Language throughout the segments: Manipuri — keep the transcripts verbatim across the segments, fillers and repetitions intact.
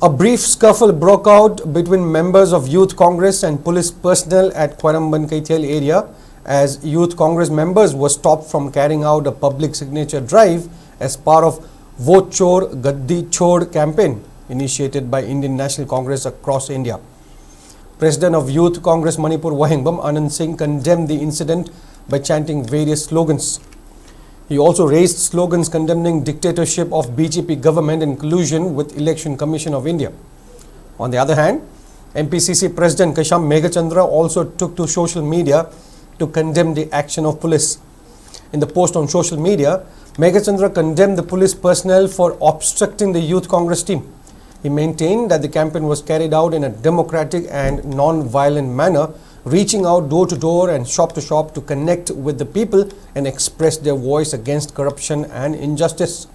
A brief scuffle broke out between members of Youth Congress and police personnel at Khwairamband Keithel area as Youth Congress members were stopped from carrying out a public signature drive as part of Vote Chor Gaddi Chhod campaign initiated by Indian National Congress across India. President of Youth Congress Manipur Wahengbam Anand Singh condemned the incident by chanting various slogans. He also raised slogans condemning dictatorship of B J P government in collusion with Election Commission of India. On the other hand, M P C C President Kasham Meghachandra also took to social media to condemn the action of police. In the post on social media, Meghachandra condemned the police personnel for obstructing the Youth Congress team. He maintained that the campaign was carried out in a democratic and non-violent manner, reaching out door to door and shop to shop to connect with the people and express their voice against corruption and injustice.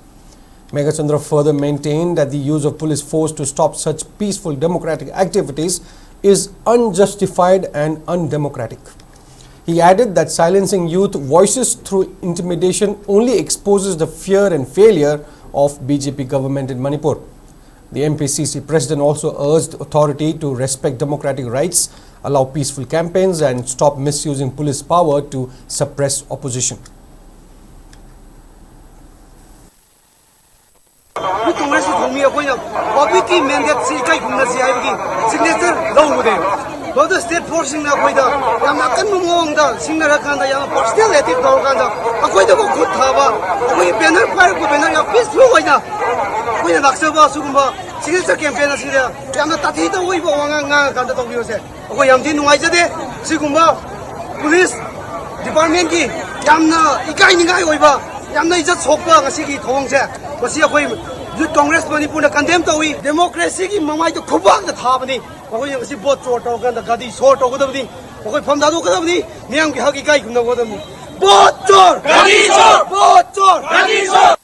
Meghachandra further maintained that the use of police force to stop such peaceful democratic activities is unjustified and undemocratic. He added that silencing youth voices through intimidation only exposes the fear and failure of B J P government in Manipur. The M P C C president also urged authority to respect democratic rights, allow peaceful campaigns, and stop misusing police power to suppress opposition. ꯀꯣꯡꯒ꯭ꯔꯦꯁꯇ ꯊꯣꯡꯃꯤ ꯑꯩꯈꯣꯏꯅ ꯄꯕ꯭ꯂꯤꯛꯀꯤ ꯃꯦꯟꯗꯦꯠꯁꯤ ꯏꯀꯥꯏ ꯈꯨꯝꯅꯁꯤ ꯍꯥꯏꯕꯒꯤ ꯁꯤꯒꯅꯦꯆꯔ ꯂꯧꯕꯅꯦꯕ꯫ ꯃꯗꯨꯗ ꯁ꯭ꯇꯦꯠ ꯐꯣꯔꯁꯁꯤꯡꯅ ꯑꯩꯈꯣꯏꯗ ꯌꯥꯝꯅ ꯑꯀꯟꯕ ꯃꯑꯣꯡꯗ ꯁꯤꯡꯅꯔꯀꯥꯟꯗ ꯌꯥꯝꯅ ꯄꯔꯁꯅꯦꯜ ꯑꯦꯇꯦꯛ ꯇꯧꯔꯀꯥꯟꯗ ꯑꯩꯈꯣꯏꯗꯕꯨ ꯈꯨꯠ ꯊꯥꯕ, ꯑꯩꯈꯣꯏꯒꯤ ꯕꯦꯅꯔ ꯄꯥꯏꯔꯛꯄ ꯕꯦꯅꯔ ꯌꯥꯝ ꯄꯤꯁꯐꯨꯜ ꯑꯣꯏꯅ ꯑꯩꯈꯣꯏꯅ ꯂꯥꯛꯆꯕ ꯑꯁꯤꯒꯨꯝꯕ ꯁꯤꯒꯅꯦꯆꯔ ꯀꯦꯝꯄꯦꯟ ꯑꯁꯤꯗ ꯌꯥꯝꯅ ꯇꯥꯊꯤꯗ ꯑꯣꯏꯕ ꯋꯥꯉꯥꯡ ꯉꯥꯡꯉꯀꯥꯟꯗ ꯇꯧꯕꯤꯕꯁꯦ ꯑꯩꯈꯣꯏ ꯌꯥꯝ ꯊꯤ ꯅꯨꯡꯉꯥꯏꯖꯗꯦ꯫ ꯁꯤꯒꯨꯝꯕ ꯄꯨꯂꯤꯁ ꯗꯤꯄꯥꯔꯠꯃꯦꯟꯒꯤ ꯌꯥꯝꯅ ꯏꯀꯥꯏꯅꯤꯡꯉꯥꯏ ꯑꯣꯏꯕ, ꯌꯥꯝꯅ ꯏꯖꯠ ꯁꯣꯛꯄ ꯉꯁꯤꯒꯤ ꯊꯧꯑꯣꯡꯁꯦ, ꯃꯁꯤ ꯑꯩꯈꯣꯏ ꯌꯨꯠ ꯀꯣꯡꯒ꯭ꯔꯦꯁ ꯃꯅꯤꯄꯨꯔꯅ ꯀꯟꯗꯦꯝ ꯇꯧꯏ꯫ ꯗꯦꯃꯣꯀ꯭ꯔꯦꯁꯤꯒꯤ ꯃꯃꯥꯏꯗ ꯈꯨꯕꯥꯛꯅ ꯊꯥꯕꯅꯤ꯫ ꯃꯈꯣꯏꯅ ꯉꯁꯤ ꯚꯣꯠ ꯆꯣꯔ ꯇꯧꯔꯀꯥꯟꯗ ꯒꯥꯔꯤ ꯁꯣꯔ ꯇꯧꯒꯗꯕꯅꯤ꯫ ꯑꯩꯈꯣꯏ ꯐꯝ ꯊꯥꯗꯣꯛꯀꯗꯕꯅꯤ꯫ ꯃꯤꯌꯥꯝꯒꯤ ꯍꯛ ꯏꯀꯥꯏ ꯈꯨꯝꯅꯒꯗꯕꯅꯤ꯫ ꯚꯣꯠ ꯆꯣꯔ! ꯒꯥꯔꯤ ꯆꯣꯔ! ꯚꯣꯠ ꯆꯣꯔ! ꯒꯥꯔꯤ ꯆꯣꯔ!